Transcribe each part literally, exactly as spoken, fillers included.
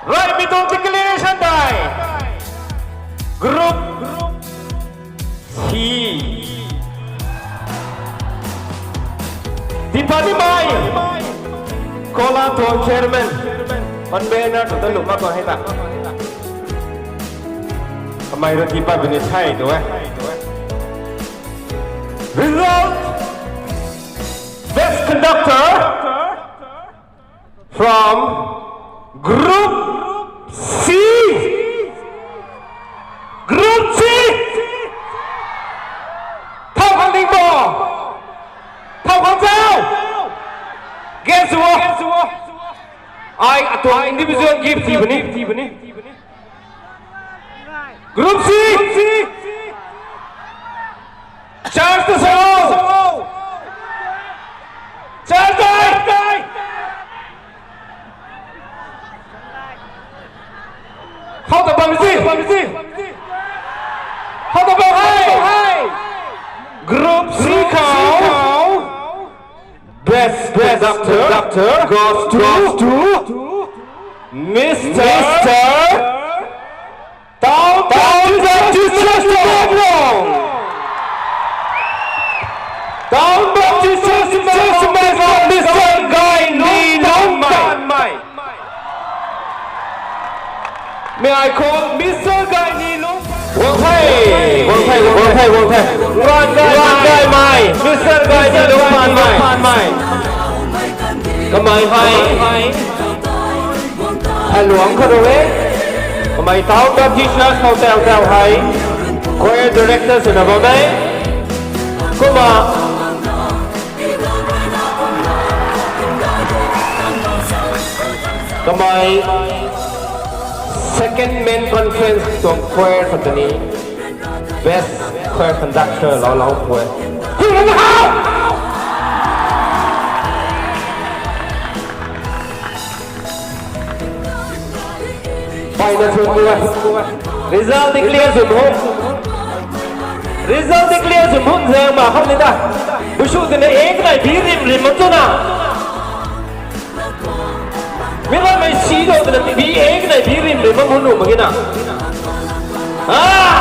Raimi tuang declaration dai. Group C. Tipa ni mai. Kola tuang chairman. Convener tu ta luma tuang hei ta. Kamei rui tipa bini sai tu e. Result. Best conductor from Group C. Group C. Thau khang ding bo. Thau khang zau. Guess what? Ai atuang individual gift ti bani. Group C. Charge the show. Charge the. How the bam si? How the bam hai? Group C khou. Best, best conductor goes to, goes to Mister, Mister Town Baptist Church Bamrong. Town Baptist Church Bamrong, Mister Gai Ni Lungtanmei. May I call Mister Gai Ni Lung? Guang the, guang the, guang the, guang the. Ran Gai Mai. Mister Gai Ni Lungtanmei. Kamei hei. Hei luang kha ru e. Kamei Town Baptist Church khou tau tau hei. Choir director swna bam e. Kumna. Kamei second main conference tuang choir khou tei ni best choir conductor lou lou pui. Hu lou na hau! Pai na chun pui. Result declare sw hum. Result declare sw hum zang ma khou ni ta. Busu tei na ek nai bi rim rim mak tu na. Mi ram mei si do tei na bi ek nai bi rim rim mak hum nu mak ki na. Ah!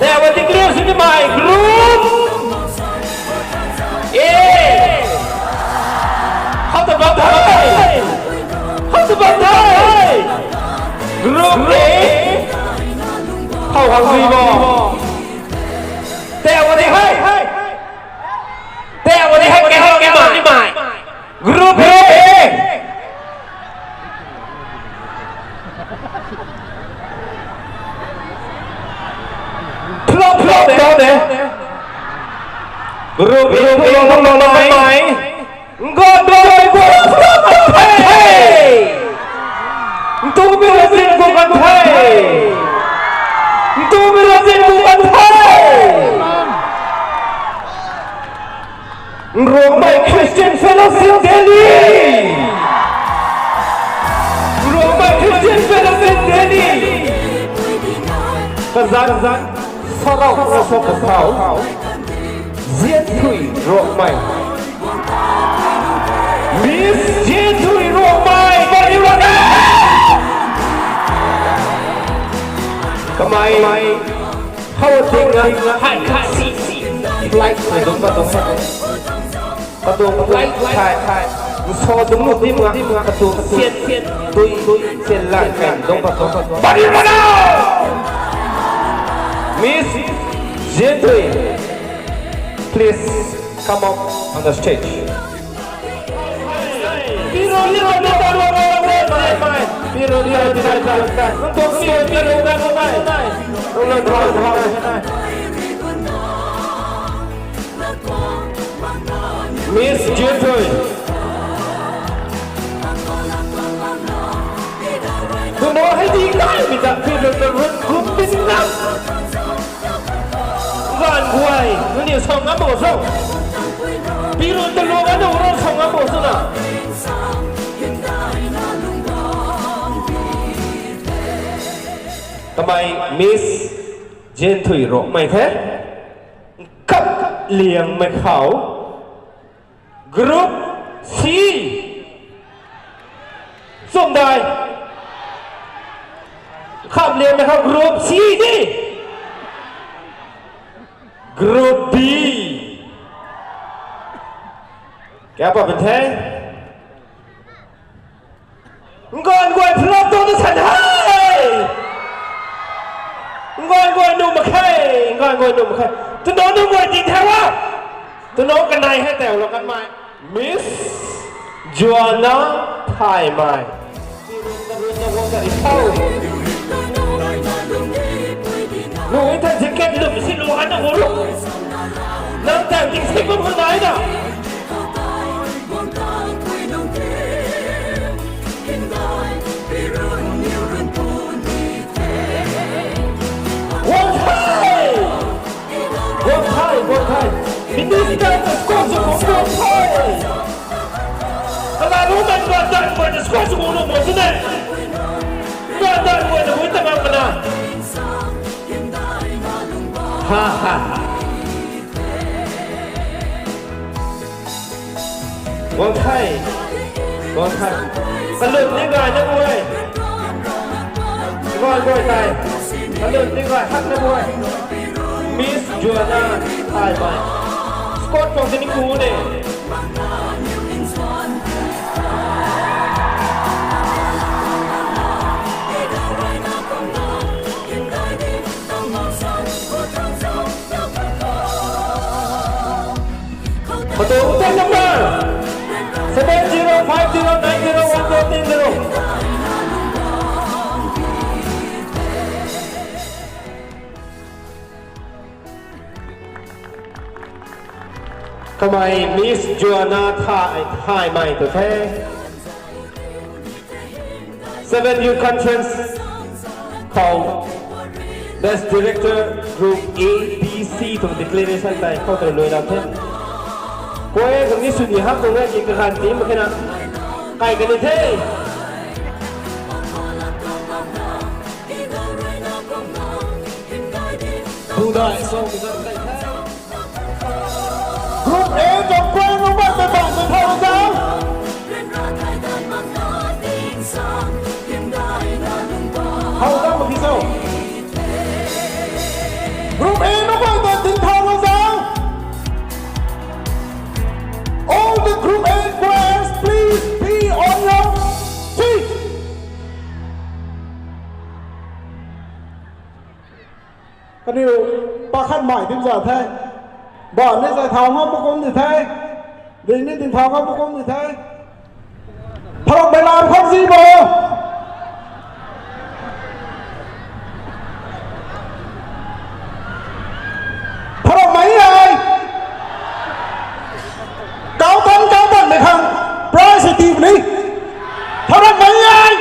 Tei wa declare sw ni mai group. Eh! How the bam thei? How the bam thei? Group A. How hungry mo? Tei wa ni hei. Tei wa ni hei, kei hei, kei hei ni mai. Group A. Flop, flop, flop, eh. Group A, group A, flop, flop, flop, mai. Ngo, ngo, ngo, ngo, hey! Ntumei rachin gu kan the. Ntumei rachin gu kan the. Nruangmei Christian Fellowship Delhi. Nruangmei Christian Fellowship Delhi. Kazan, kazan. Sarau, sarau, sarau. Zianthui Rongmei. Miss Zianthui Rongmei, bari rana. Kamei, how ding a, hai, hai, si, si. Flight na dungc, dungc, dungc. Katuang flight thai, thai. Nso dungc nu dim nga, katuang sian, sian, dui, dui, sian lan kan dungc, dungc, dungc. Bari rana. Miss Zianthui, please come up on the stage. Miss Zianthui. Kumna hei di kai mi ta pi rui ta run kum pin na. Van guay, nani song a mo so. Pi run ta lo a no ro song a mo so na. Kamei Miss Zianthui Rongmei the. Kap liang mei khou. Group C. Sumdai. Pam lian na khou group C di. Group B. Kya pa bun the? Ngan guay phlop tu na san hei. Ngan guay nu mak khe. Ngan guay nu mak khe. Twna nu guay ti the wa. Twna kanei hei tau lo kan mai. Miss Joanna Thaimei. Lu i ta jacket lu si lu ana ho lu. Nang ta ting si ko ko nai da. Guang thai! Guang thai, guang thai! Minister ta squad sw khou guang thai! Kala lu man guang thai, guang thai squad sw khou lu mo sw ne! Guang thai, guang thai, guang thai, guang thai! Ha ha ha! Guang thai. Guang thai. Kalut ni gay na guay. Guang guay thai. Kalut ni gay hak na guay. Miss Joanna Thaimei. Squad khou tini ku ne. Photo take number seven zero five zero nine zero one four three zero. Kamei Miss Joanna Thai, Thaimei tu the. Seven Youth Conference khou Best Director Group A, B, C tuang declaration tei khou tei lui lam the. Koi kang ni suni hak tuang e ki kahan ti mak khe na. Kai kani the. Budai song ki zan kai the. Group A tuang koi nu mak tei bang tei thau zang. Hau zang mak ki so. Group A nu mak tei ting thau zang. All the Group A players, please be on your feet. Kaniw pakhat mai dim za the. Ba ni zai thau ngam pakum di the. Ding ni ding thau ngam pakum di the. Tharap mei lam kham zi bo. Tharap mei ai. Kau tan, kau tan mei khang prize ti ni. Tharap mei ai.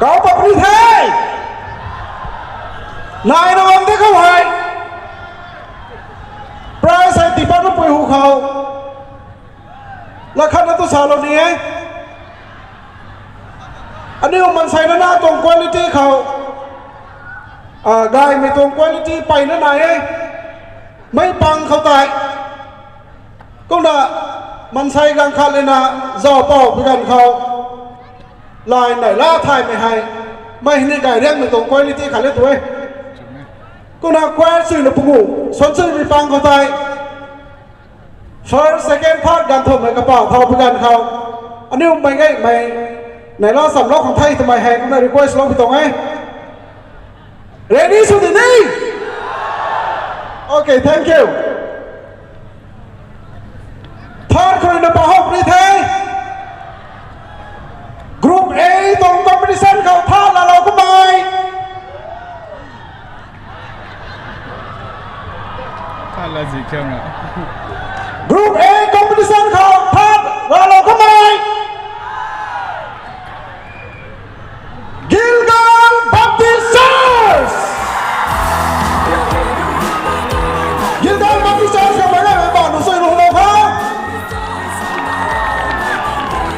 Kau pap ni the. Nai na bam de khou hei. Prize hei tipat rupui hu khou. Lakhat na tu sa lou ni e. Aniu mansei na na tuang quality khou. Ah, gaymei tuang quality peyna nai e. Mei pang khou tei. Kumna mansei ganv khat lena zau pou pi ganv khou. Lai nai la thaymei hei. Mei ni gay riangmei tuang quality khat le tu e. Kumna choir swna pungu. Suansuimei pang khou tei. First, second, third ganv thumhmei kapau thau pi ganv khou. Aniu mei gaymei. Nai la samlou khang thei twmei hei. Kumna request lou pi tuang e. Ready sw di ni? Okay, thank you. Third khou na pa hop ni the. Group A tuang competition khou tha laalou kamei. Tha la zi kya nga. Group A competition khou tha laalou kamei. Gilgal Baptist Church! Gilgal Baptist Church khou mei gaymei bam nu sui lou kho.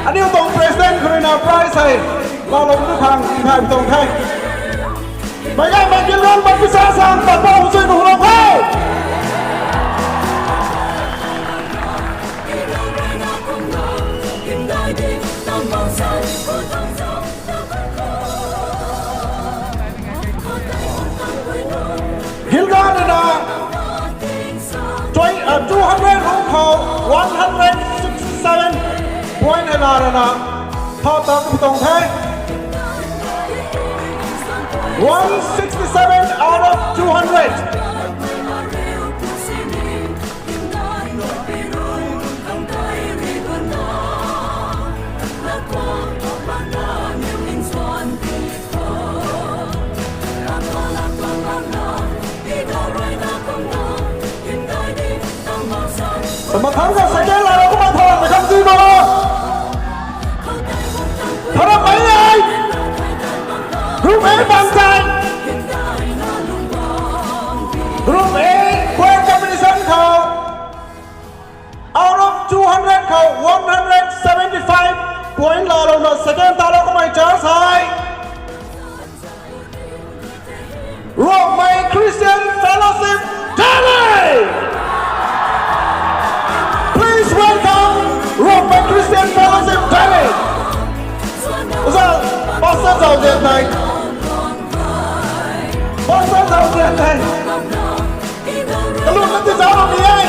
Aniu tuang president khou rui na prize hei laalou tu khang thai tuang the. Mei gaymei Gilgal Baptist Church khang bam nu sui lou kho. Thau ta kum tuang the. One sixty-seven out of two hundred. Mathang ka second laa kumna thaumei khang zi bo. Tharam mei ai. Group A bang tei. Group A point competition khou, out of two hundred khou, one hundred seventy-five point laalouna second talou kamei church hei Rongmei Christian Fellowship Delhi! Please welcome Rongmei Christian Fellowship Delhi! Uza, Pastor Zauzian nai. Pastor Zauzian nai. Kalu na ti zau ni ai.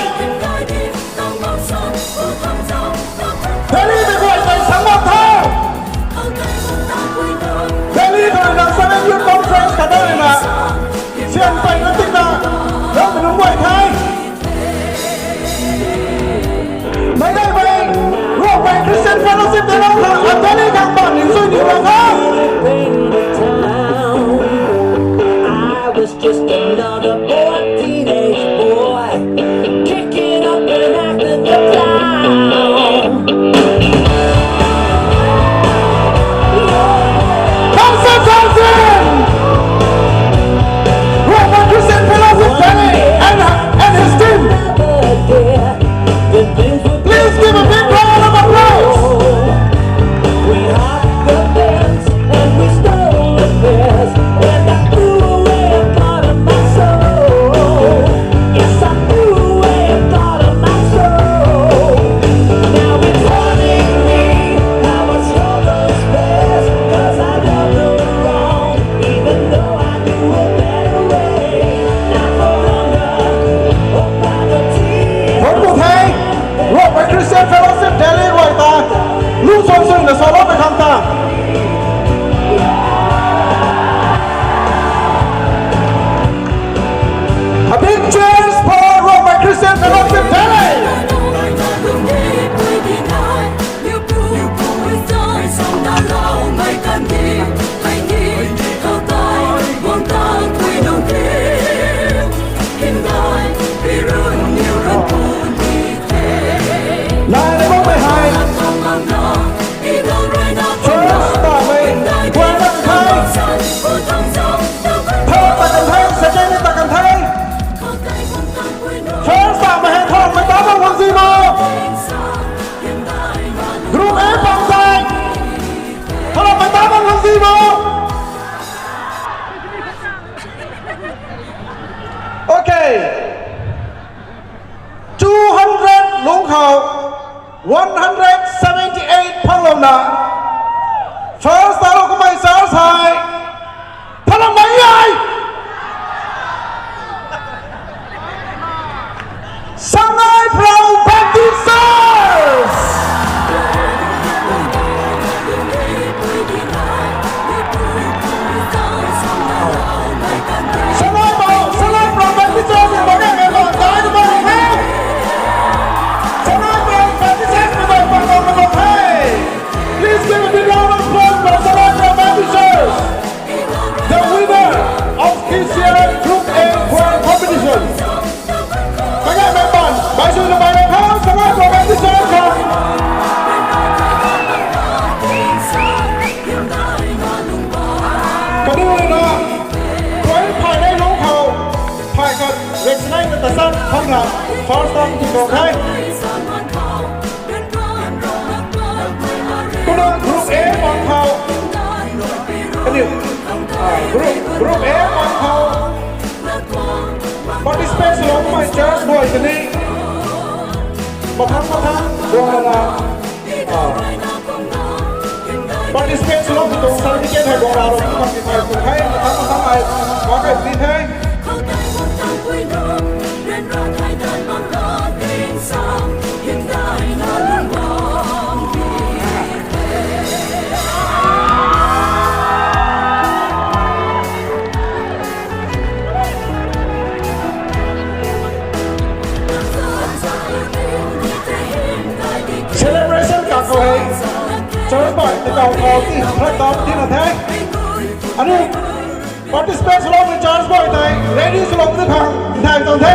Delhi mei guay tei sangmang tho. Delhi khou na Seven Youth Conference khat na, sian pei na tikna, ramei nunc guay the. Mei dai mei, Rongmei Christian Fellowship tei rau kha, Delhi khang bam ning sui ni rau kha. I was just another boy, teenage boy, kicking up and acting the clown. Pastor Johnson! Rongmei Christian Fellowship Delhi and, and his team. Please give a big round of applause. We hopped the fence and we stole the best, and I threw away a part of my soul. Yes, I threw away a part of my soul. Now it's haunting me how I stole those best, 'cause I love the wrong, even though I knew a better way. Now for longer, oh, by the tears. Thuanc ku the, Rongmei Christian Fellowship Delhi guay ta, lu suan suina saloumei khang ta. A big cheers for Rongmei Christian Fellowship Delhi! Nai na bam mei hei. First tamei, guay na kan the. Third ta kan the, second ta kan the. First tamei hei tharamei ta bam khang zi bo. Group A bang tei. Tharamei ta bam khang zi bo. Okay. Two hundred lungc khou, one hundred seventy-eight phanglouna, first talou kamei church hei, tharamei ai! Sangai Prau Baptist Church! Sangai Prau, Sangai Prau Baptist Church ni bang e, bang e, bang e, bang e. Sangai Prau Baptist Church ni bang e, bang e, bang e. Please give a big round of applause for Sangai Prau Baptist Church, the winner of this year Group A choir competition. Kage mei pan, bai sui na bai na khang, Sangai Prau Baptist Church khang. Kaniw rui na, point phay nei lungc khou, phay khat, rek sinei na ta san, khang na, first time ti kau the. Kumna group A bang khou. Kaniw. Ah, group, group A bang khou. Participate swlou kamei church guay tei ni. Mathang mathang, guang lana. Ah. Participate swlou tu certificate hei guang lana, tu kan ti thai tu hei, mathang mathang ai, ma kai ti thei. Khou tei bam tang pui nung, ryanra thei danv bam khou, ting sam, hymdaihna lungc bam ki. Church bai, tei tau kau ti, khat tau ti na the. Aniu participate swloumei church bai tei, ready swlou ni khang, thai tang the.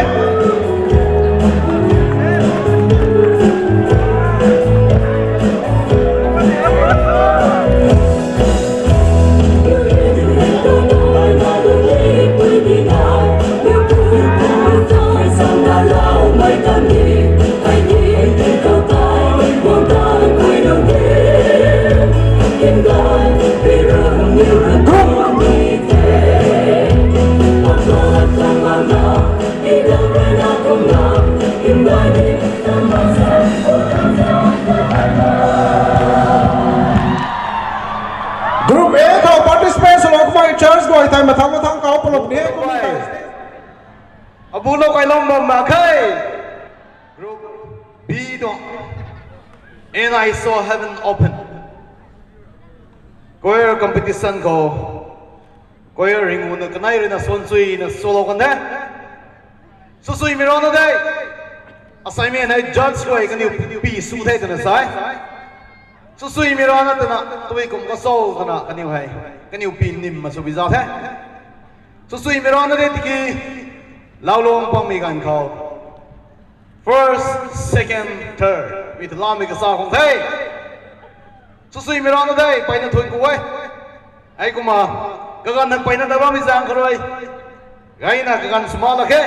Group A khou participate swlou kamei church guay tei mathang mathang kau palou ni e kumna. Abu lou kai lou bam mak khe. Group B tuang, And I Saw Heaven Open. Choir competition khou choir ringu na kanei rui na suan sui na swlou kan the. Swsuimei rana de. Assignment hei judge guay kaniw pi sw the twna sa e. Swsuimei rana twna, tui kum ka sou twna kaniw hei, kaniw pi nim ma sw bi za the. Swsuimei rana de tiki, laulung pangmei ganv khou first, second, third mi ta lamei kasa khang the. Swsuimei rana de, mpeyna thuan ku e. Hei kumna, kaganv na mpeyna ta bammei zaeng kha rui, gayna kaganv sw mak lak khe.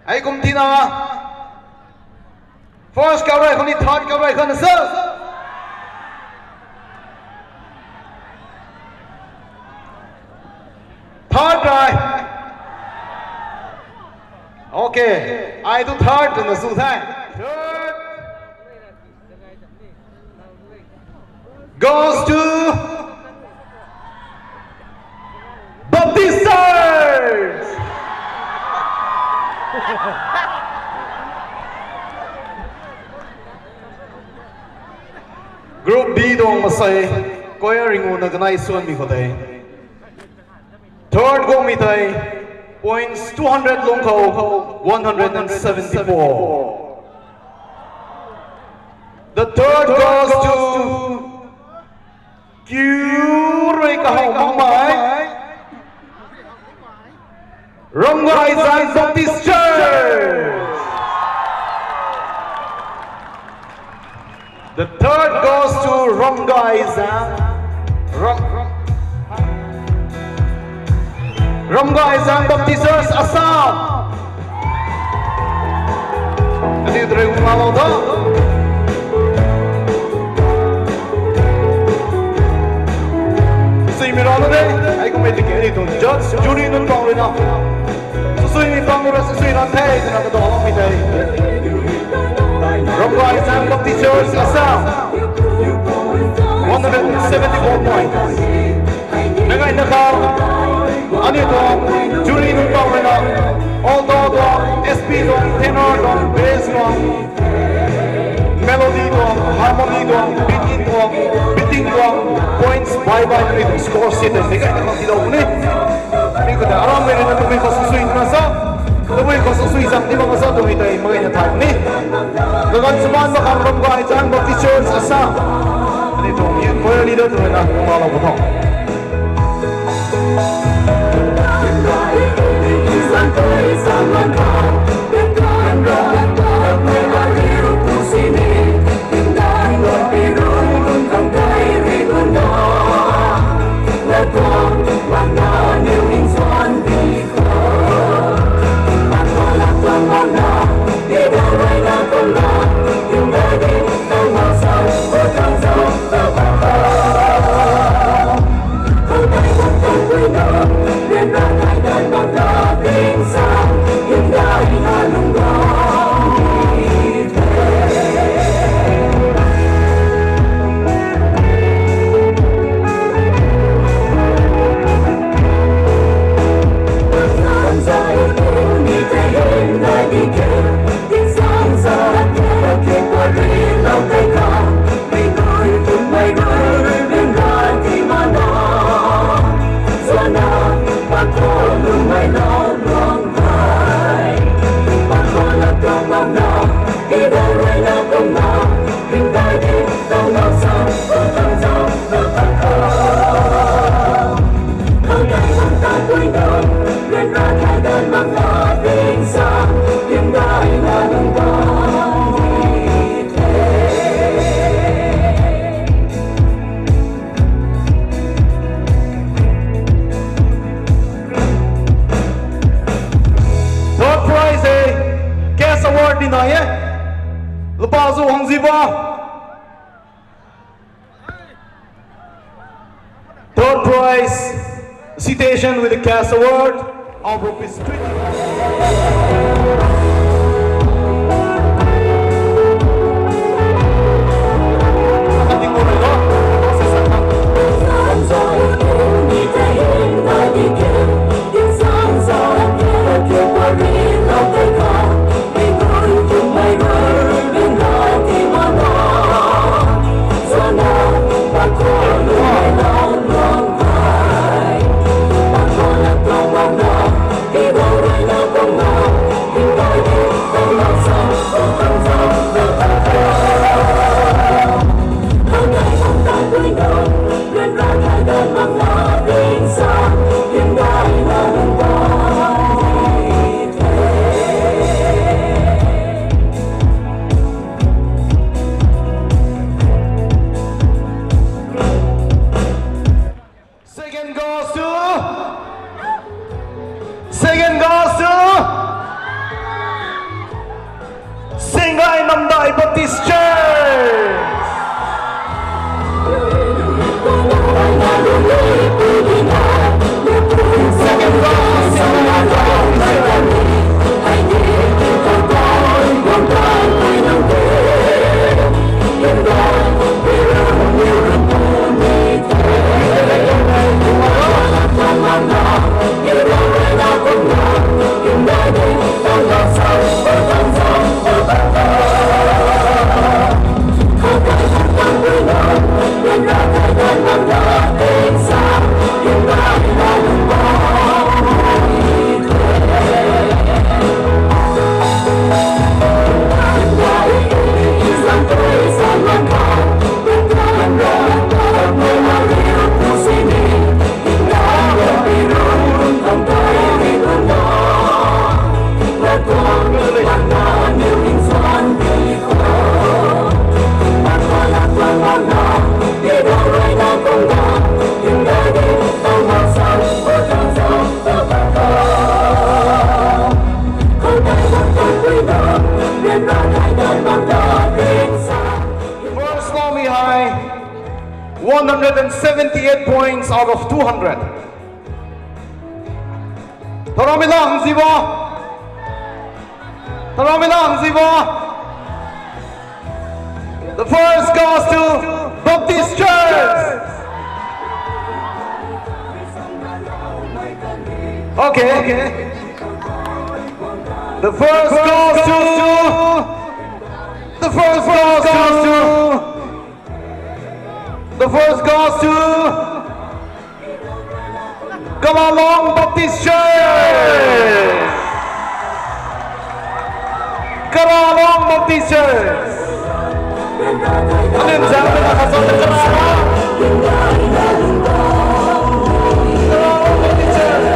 Hei kum tina, first kau rey khou ni third kau rey khou na sa. Third rey. Okay, ai tu third twna sw the. Third goes to Baptist Church. Group B tuang masei, choir ringu na kanei suanmei khou tei, third guangmei tei, points two hundred lungc khou, one hundred and seventy-four. The third goes to Kiu rui kahow makmei, Ramgaizang Baptist Church. The third goes to Ramgaizang, Ram-, Ramgaizang Baptist Church, Assam. Kaniw tei rui kum lou tho. Swsuimei rana de, hei kummei tiki aniu tuang judge, jury nunc tuang rui na, swsuimei pang rui swsui ran the twna kadawmei tei, Ramgaizang Baptist Church, Assam, one hundred seventy-four points. Meic gayna khou, aniu tuang jury nunc tuang rui na, alto tuang, S P tuang, tenor tuang, bass tuang, melody tuang, harmony tuang, beating tuang, beating tuang, points bai bai aniu tuang score sheet tei meic gayna khou tiilou ni. Mi khou tei aramei rui na tabui khou swsui twna sa, tabui khou swsui zang ni bam sa twmei tei meic gayna thay ni. Kaganv sw mak khang Ramgaizang Baptist Church, Assam, aniu tuang youth choir leader tei rui na kum lou khou tho. Azu Hangziba. Third prize, citation with a cash award of rupees twenty. Second goes to, second goes to Singay Namdai Baptist Church. First Longmei hei, one hundred and seventy-eight points out of two hundred. Taraomeilang Ziba. Taraomeilang Ziba. The first goes to Baptist Church. Okay. The first goes to, the first goes to, the first goes to Kalalong Baptist Church. Kalalong Baptist Church. Anim zang na kasa Kalalong. Kalalong Baptist Church.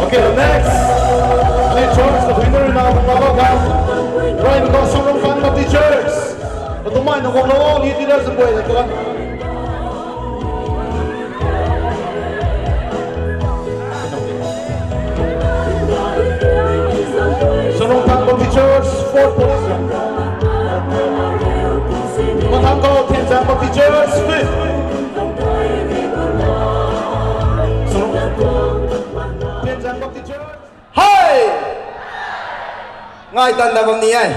Okay, the next. Any chance the winner in our Baba Gam? Right, because some of the teachers. But the mind of all the leaders and boys, come on. Sonung Phang Baptist Church, fourth position. Mathang Kau Thianchang Baptist Church, fifth. Sonung Thianchang Baptist Church. Hey! Ngai tan da bam ni ai.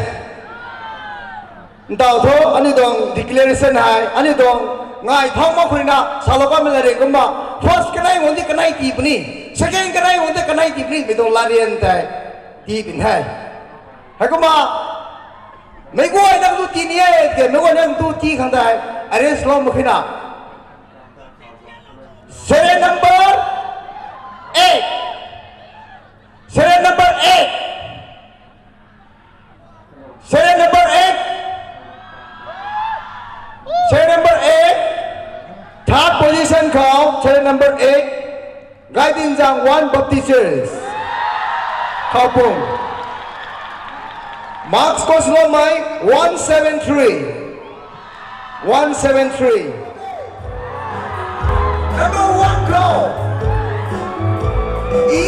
Ntau thu, aniu tuang declaration hei, aniu tuang ngai thau mak khou rui na, salou kanmei lat ri kumna, first kanei guang di kanei tii puni, second kanei guang di kanei tii puni, mi tuang lat rian tei, tii pin hei. Hei kumna, meic guay nang tu tii ni e, ke, meic guay nang tu tii khang tei, arrange lou mak khe na. Serial number eight. Serial number eight. Serial number eight. Serial number eight. Third position khou, serial number eight. Gaidinzang one Baptist Church. Khaopung. Marks khou swloumei one seven three. One seven three. Number one khou. E.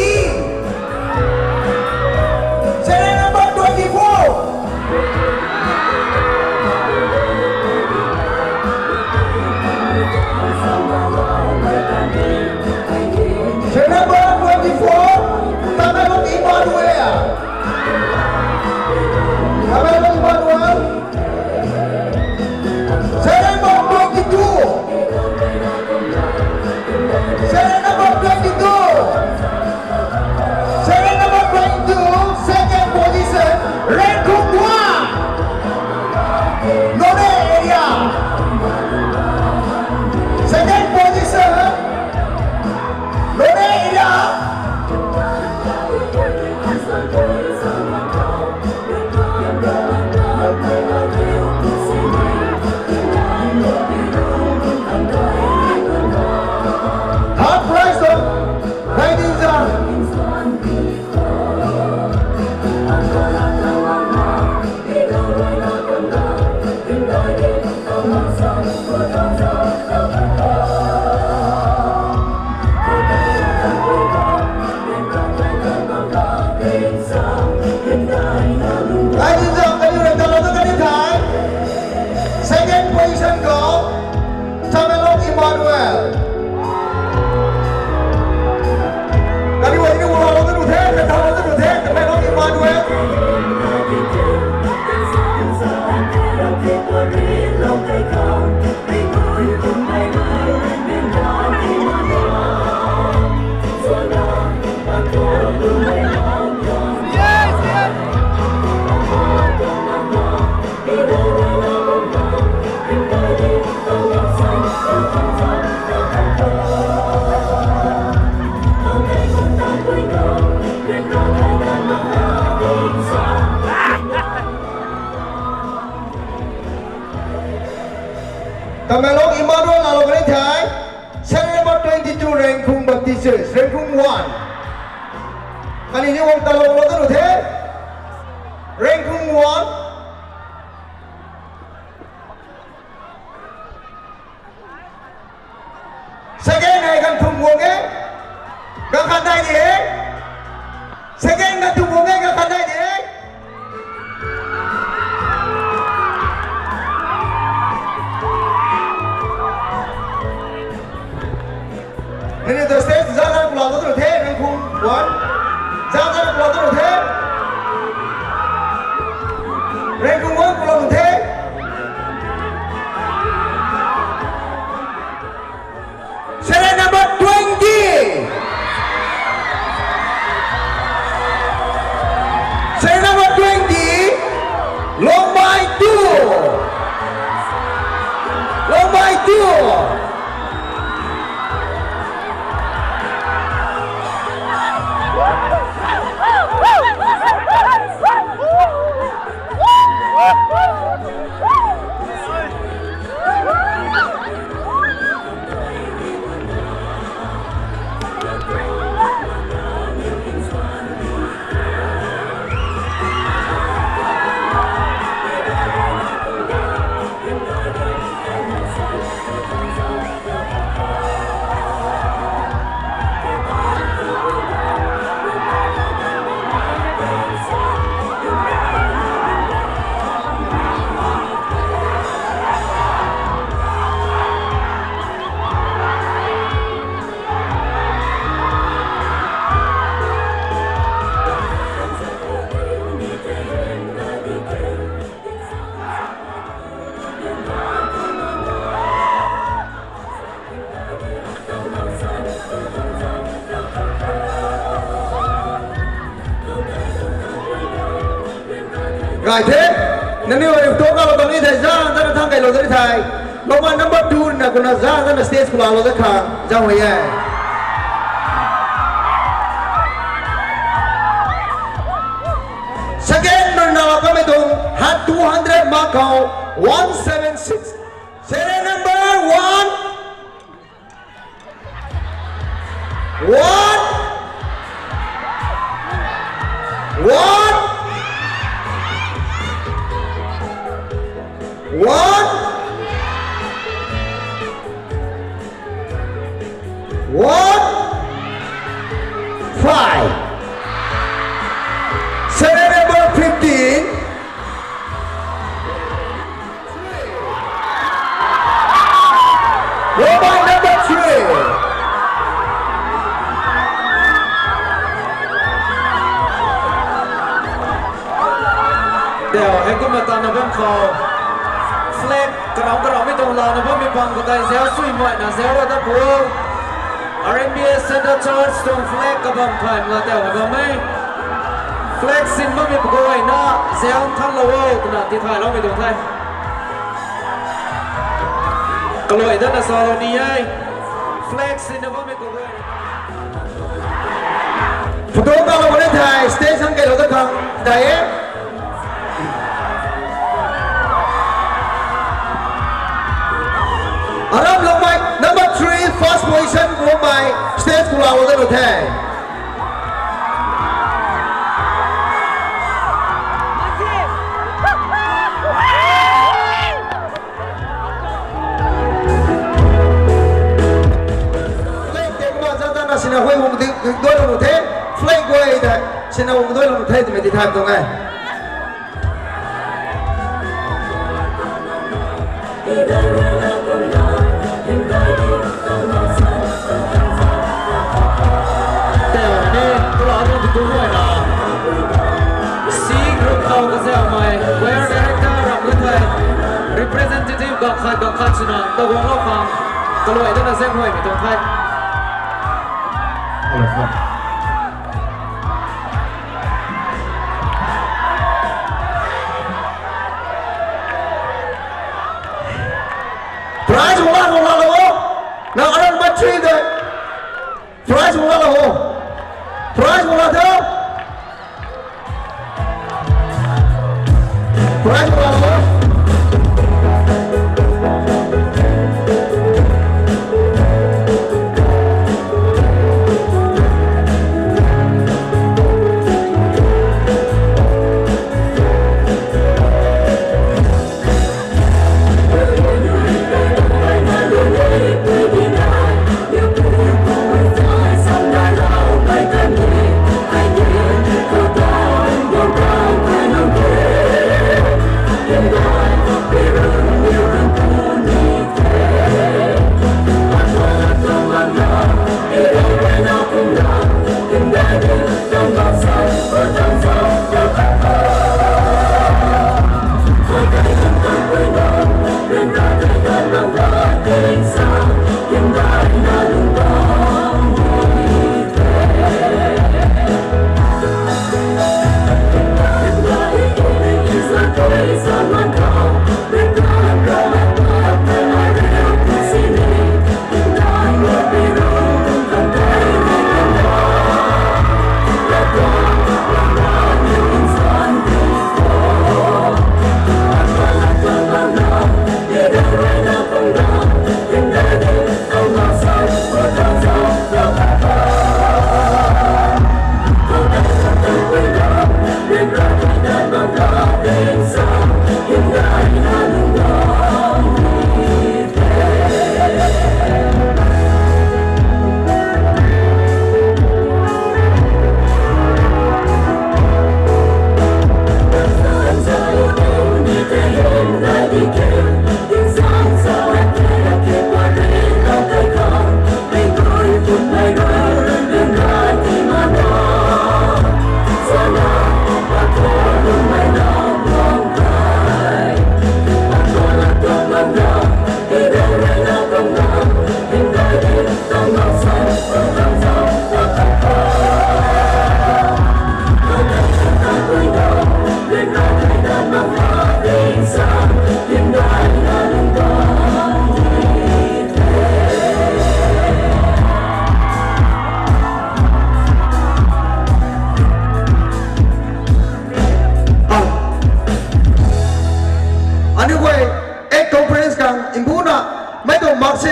Serial number twenty-four. Serial number twenty-four. Tamenglong Emmanuel. Tamenglong Emmanuel. Serial number twenty-two. Serial number twenty-two. Serial number twenty-two, second position, Rengkhung one. Lone area. Second position, Lone area. Third prize tu, Gaidinzang. Gaidinzang kaniw rui talou dat kan ni thei. Second position khou, Tamenglong Emmanuel. Kaniw rui ni talou dat kan ni thei, talou dat kan ni thei, Tamenglong Emmanuel. Tamenglong Emmanuel lalou kan ni thei, serial number twenty-two, Rengkhung Baptist Church, Rengkhung one. Kaniw ni guang talou lou dat kan ni thei, Rengkhung one. Second hei ganv thumh guang e, ganv khat nai de. Second ganv thumh guang e, ganv khat nai de. Nini the stage zana pulou dat kan ni thei, Rengkhung one. Zana pulou dat kan ni thei. Kai the, nangniw ai photo kalou bam ni thei, zang zana thang kailou da ni thei. Loumei number two na kumna zang zana stage khou laalou da khang, zang hui e. Second rui na kamei tuang hat two hundred mak khou, one seven six. Serial number one. One. One. One. One. Five. Serial number fifteen. Row by number three. Teo, heikumna tana bam khou flag karau karau mei tuang lana bammei pang khou tei zau sui muaina zau ra da pu. R M B A Centre Church tuang flag kabam thay mla teo na bam e. Flag sin bammei pagay na zau nthanlou o twna tithayloumei tuang the. Kaluai dana salou ni e. Flag sinna bammei pagay. Photo kalou bam ni thei, stage hang kailou da khang dai e. Aram loumei number three, first position khou bammei stage khou laalou da nu the. Flag tei kumna zat zana sina huay hung dui, dui lou nu the. Flag guay tei sina hung dui lou nu the twmei tithay tuang e. Teo ni, tula ni tu tu ruai na. C group khou kazaumei, choir director ram ka thei, representative bang khat bang khat swna, taguanglou khang, kaluai dana zaenghuaymei tuang the. Prize wala, wala lo. Na aram number three de. Prize wala lo. Prize wala tho. Prize wala lo.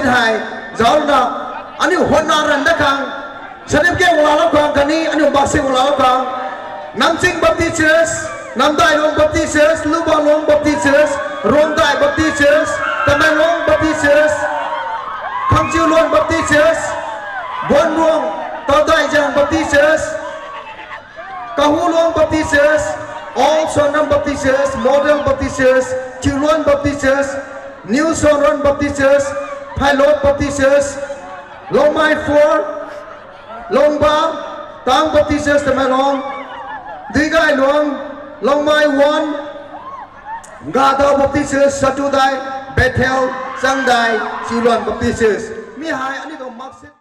Hei, zaucna, aniu hotna ran dat khang, certificate guang laalou khang khatni aniu marksheet guang laalou khang, Namching Baptist Church, Namdailong Baptist Church, Lubanglong Baptist Church, Ruangdai Baptist Church, Tamenglong Baptist Church, Khangchiuluan Baptist Church, Buanruang, Taudaiziang Baptist Church, Kahulong Baptist Church, Old Sonram Baptist Church, Model Baptist Church, Chiuluan Baptist Church, New Sonram Baptist Church, Phailot Baptist Church, Longmai Four, Longba, Tang Baptist Church Tamenglong, Duigailuang, Longmai One, Gadao Baptist Church, Satudai, Bethel, Changdai, Chiuluan Baptist Church. Mi hei aniu tuang marksheet